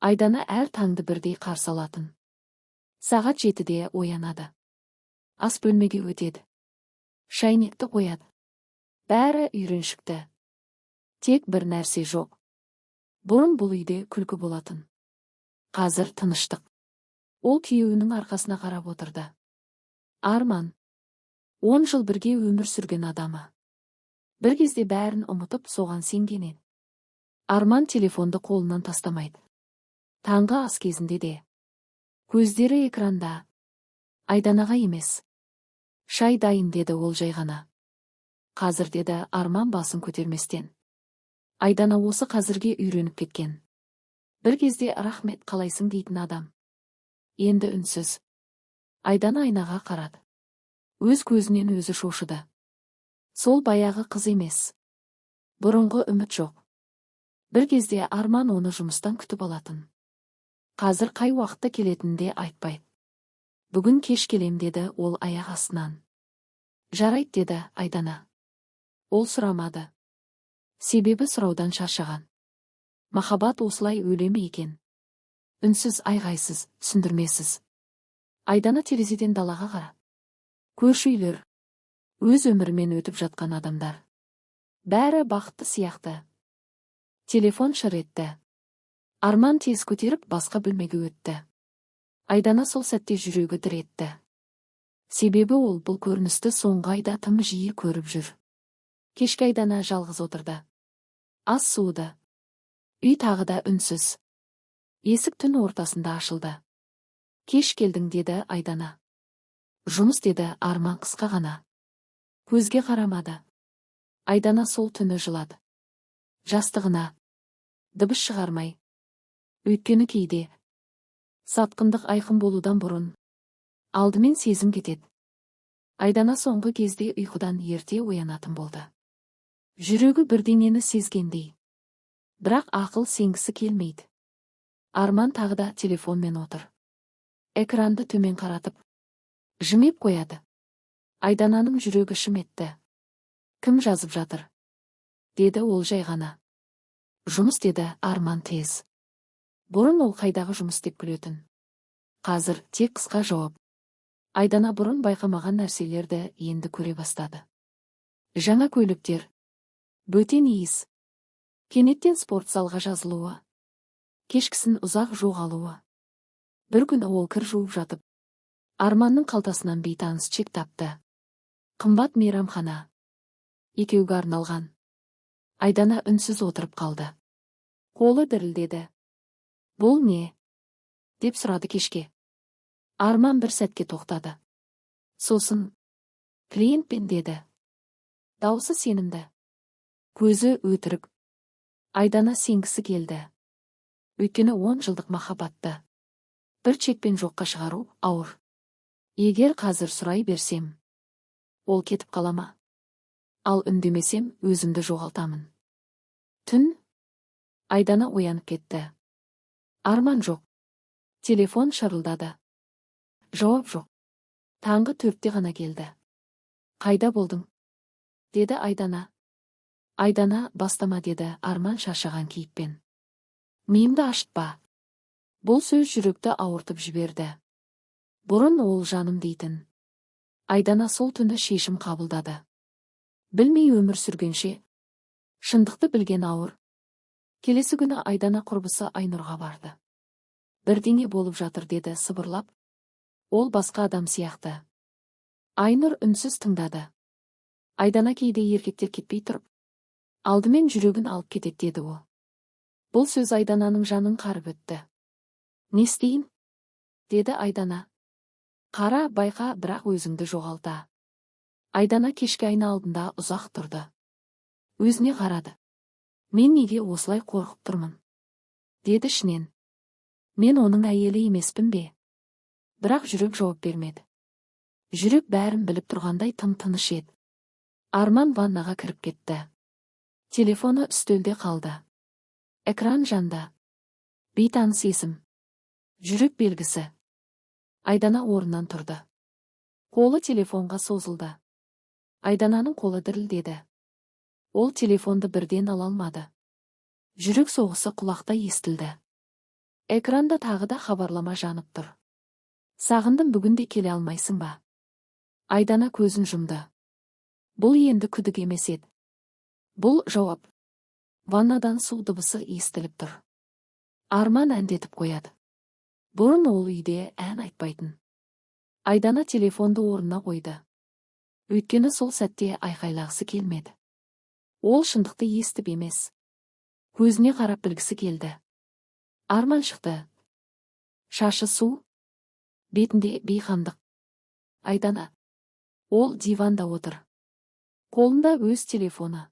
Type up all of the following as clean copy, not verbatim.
Айдана әр таңды бірдей қарсы алатын. Сағат 7-де оянады. Ас бөлмеге өтеді. Шайнекті қояды. Бәрі үйреншікті. Тек бір нәрсе жоқ. Бұрын бұл үйде күлкі болатын. Қазір тыныштық. Ол күйеуінің арқасына қарап отырды. Арман. 10 жыл бірге өмір сүрген адамы. Бір кезде бәрін ұмытып, соған сенген еді. Арман телефонды қолынан тастамайды. Таңғы ас кезінде де. Көздері экранда. Айданаға емес. «Шай дайын», – деді ол жай ғана. «Қазір», – деді Арман басын көтерместен. Айдана осы қазірге үйреніп кеткен. Бір кезде «Рахмет, қалайсың?» дейтін адам. Енді үнсіз. Айдана айнаға қарады. Өз көзінен өзі шошыды. Сол баяғы қыз емес. Бұрынғы үміт жоқ. Бір кезде Арман оны жұмыстан күтіп алатын. Қазір қай уақытта келетінін де айтпайды. «Бүгін кеш келем», – деді ол аяқ астынан. «Жарайды», – деді Айдана. Ол сұрамады. Себебі сұраудан шаршаған. Махаббат осылай өле ме екен? Үнсіз, айғайсыз, түсіндірмесіз. Айдана терезеден далаға қарады. Көрші үйлер. Өз өмірімен өтіп жатқан адамдар. Бәрі бақытты сияқты. Телефон шыр етті. Арман тез көтеріп, басқа бөлмеге өтті. Айдана сол сәтте жүрегі дір етті. Себебі ол бұл көріністі соңғы айда тым жиі көріп жүр. Кешкі Айдана жалғыз отырды. Ас суыды. Үй тағы да үнсіз. Есік түн ортасында ашылды. «Кеш келдің», – деді Айдана. «Жұмыс», – деді Арман қысқа ғана. Көзге қарамады. Айдана сол түні жылады. Жастығына. Дыбыс шығармай. Өйткені кейде сатқындық айқын болудан бұрын алдымен сезім кетеді. Айдана соңғы кезде ұйқыдан ерте оянатын болды. Жүрегі бірдеңені сезгендей. Бірақ ақыл сенгісі келмейді. Арман тағы да телефонмен отыр. Экранды төмен қаратып, жымиып қояды. Айдананың жүрегі шым етті. «Кім жазып жатыр?» – деді ол жай ғана. «Жұмыс», – деді Арман тез. Бұрын ол «Қайдағы жұмыс?» деп күлетін. Қазір тек қысқа жауап. Айдана бұрын байқамаған нәрселерді енді көре бастады. Жаңа көліктер. Бөтен иіс. Кенеттен спорт залға жазылуы. Кешкісін ұзақ жоғалуы. Бір күні ол кір жуып жатып, Арманның қалтасынан бейтаныс чек тапты. Қымбат мейрамхана. Екеуге арналған. Айдана үнсіз отырып қалды. Қолы дірілдеді. «Бұл не?» – деп сұрады кешке. Арман бір сәтке тоқтады. Сосын: «Клиентпен», – деді. Даусы сенімді. Көзі өтірік. Айдана сенгісі келді. Өйткені 10 жылдық махаббатты бір чекпен жоққа шығару ауыр. Егер қазір сұрай берсем, ол кетіп қала ма? Ал үндемесем, өзімді жоғалтамын. Түн. Айдана оянып кетті. Арман жоқ. Телефон шырылдады. Жауап жоқ. Таңғы 4-те ғана келді. «Қайда болдың?» – деді Айдана. «Айдана, бастама», – деді Арман шаршаған кейіппен. «Миымды ашытпа». Бұл сөз жүректі ауыртып жіберді. Бұрын ол «жаным» дейтін. Айдана сол түні шешім қабылдады. Білмей өмір сүргенше, шындықты білген ауыр. Келесі күні Айдана құрбысы Айнұрға барды. «Бірдеңе болып жатыр», – деді сыбырлап. «Ол басқа адам сияқты». Айнұр үнсіз тыңдады. «Айдана, кейде еркектер кетпей тұрып, алдымен жүрегін алып кетеді», – деді ол. Бұл сөз Айдананың жанын қарып өтті. «Не істейін?» – деді Айдана. «Қара, байқа, бірақ өзіңді жоғалта». Айдана кешкі айна алдында ұзақ тұрды. Өзіне қарады. «Мен неге осылай қорқып тұрмын?» – деді ішінен. «Мен оның әйелі емеспін бе?» Бірақ жүрек жауап бермеді. Жүрек бәрін біліп тұрғандай тым тыныш еді. Арман ваннаға кіріп кетті. Телефоны үстелде қалды. Экран жанды. Бейтаныс есім. Жүрек белгісі. Айдана орнынан тұрды. Қолы телефонға созылды. Айдананың қолы дірілдеді. Ол телефонды бірден ала алмады. Жүрек соғысы құлақта естілді. Экранда тағы да хабарлама жанып тұр. «Сағындым, бүгін де келе алмайсың ба?» Айдана көзін жұмды. Бұл енді күдік емес еді. Бұл жауап. Ваннадан су дыбысы естіліп тұр. Арман әндетіп қояды. Бұрын ол үйде ән айтпайтын. Айдана телефонды орнына қойды. Өйткені сол сәтте айқайлағысы келмеді. Ол шындықты естіп емес, көзіне қарап білгісі келді. Арман шықты. Шашы су, бетінде бейқамдық. «Айдана». Ол диванда отыр. Қолында өз телефоны.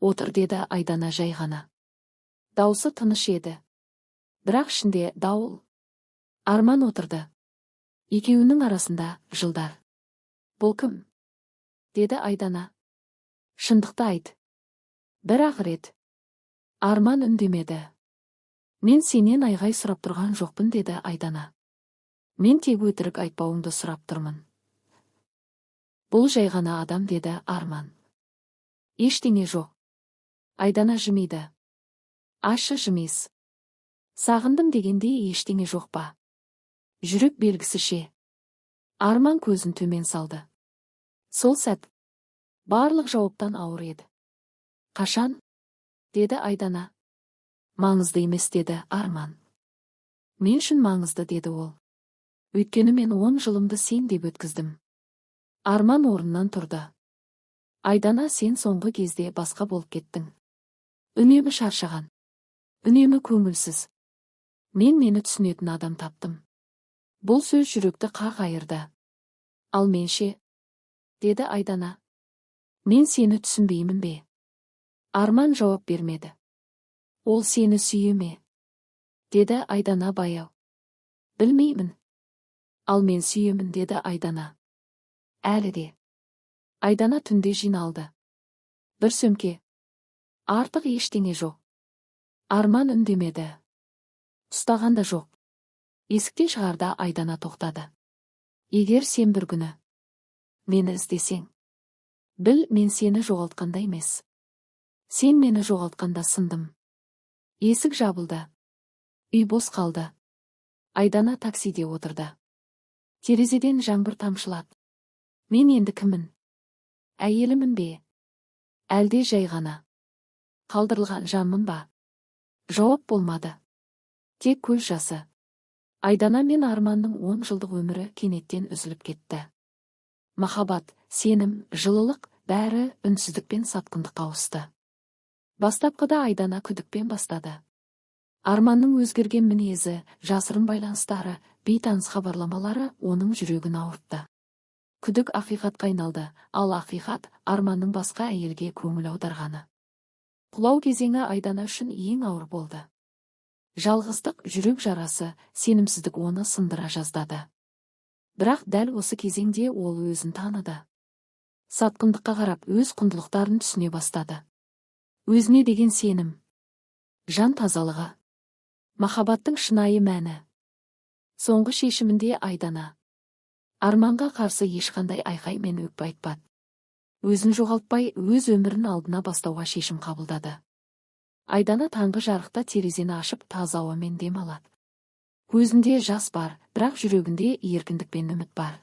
«Отыр», – деді Айдана жай ғана. Даусы тыныш еді. Бірақ ішінде дауыл. Арман отырды. Екеуінің арасында жылдар. «Бұл кім?» – деді Айдана. «Шындықты айт. Бір-ақ рет». Арман үндемеді. «Мен сенен айғай сұрап тұрған жоқпын», – деді Айдана. «Мен тек өтірік айтпауыңды сұрап тұрмын». «Бұл жай ғана адам», – деді Арман. «Ештеңе жоқ». Айдана жымиды. Ащы жымиыс. «Сағындым дегенде ештеңе жоқ па? Жүрек белгісі ше?» Арман көзін төмен салды. Сол сәт барлық жауаптан ауыр еді. «Қашан?» – деді Айдана. «Маңызды емес», – деді Арман. «Мен үшін маңызды», – деді ол. «Өйткені мен 10 жылымды сен деп өткіздім». Арман орнынан тұрды. «Айдана, сен соңғы кезде басқа болып кеттің. Үнемі шаршаған. Үнемі көңілсіз. Мен мені түсінетін адам таптым». Бұл сөз жүректі қақ айырды. «Ал мен ше?» – деді Айдана. «Мен сені түсінбеймін бе?» Арман жауап бермеді. «Ол сені сүйе ме?» – деді Айдана баяу. «Білмеймін». «Ал мен сүйемін», – деді Айдана. «Әлі де». Айдана түнде жиналды. Бір сөмке. Артық ештеңе жоқ. Арман үндемеді. Ұстаған да жоқ. Есіктен шығарда Айдана тоқтады. «Егер сен бір күні мені іздесең, біл, мен сені жоғалтқанда емес. Сен мені жоғалтқанда сындым». Есік жабылды. Үй бос қалды. Айдана таксиде отырды. Терезеден жаңбыр тамшылады. «Мен енді кіммін? Әйелімін бе? Әлде жай ғана қалдырылған жанмын ба?» Жауап болмады. Тек көз жасы. Айдана мен Арманның 10 жылдық өмірі кенеттен үзіліп кетті. Махаббат, сенім, жылылық – бәрі үнсіздік пен сатқындыққа ауысты. Бастапқыда Айдана күдікпен бастады. Арманның өзгерген мінезі, жасырын байланыстары, бейтаныс хабарламалары оның жүрегін ауыртты. Күдік ақиқатқа айналды, ал ақиқат – Арманның басқа әйелге көңіл аударғаны. Құлау кезеңі Айдана үшін ең ауыр болды. Жалғыздық, жүрек жарасы, сенімсіздік оны сындыра жаздады. Бірақ дәл осы кезеңде ол өзін таныды. Сатқындыққа қарап, өз құндылықтарын түсіне бастады. Өзіне деген сенім, жан тазалығы, махаббаттың шынайы мәні. Соңғы шешімінде Айдана Арманға қарсы ешқандай айқай мен өкпе айтпады. Өзін жоғалтпай, өз өмірін алдына бастауға шешім қабылдады. Айдана таңғы жарықта терезені ашып, таза ауамен дем алады. Көзінде жас бар, бірақ жүрегінде еркіндік пен үміт бар.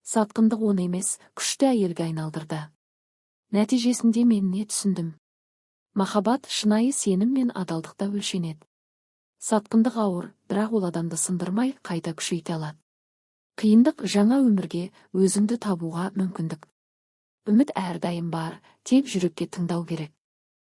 Сатқындық оны емес, күшті әйелге айналдырды. Нәтижесінде мен не түсіндім? Махаббат шынайы сенім мен адалдықта өлшенеді. Сатқындық ауыр, бірақ ол адамды сындырмай, қайта күшейте алады. Қиындық жаңа өмірге, өзіңді табуға мүмкіндік. Үміт әрдайым бар, тек жүрекке тыңдау керек.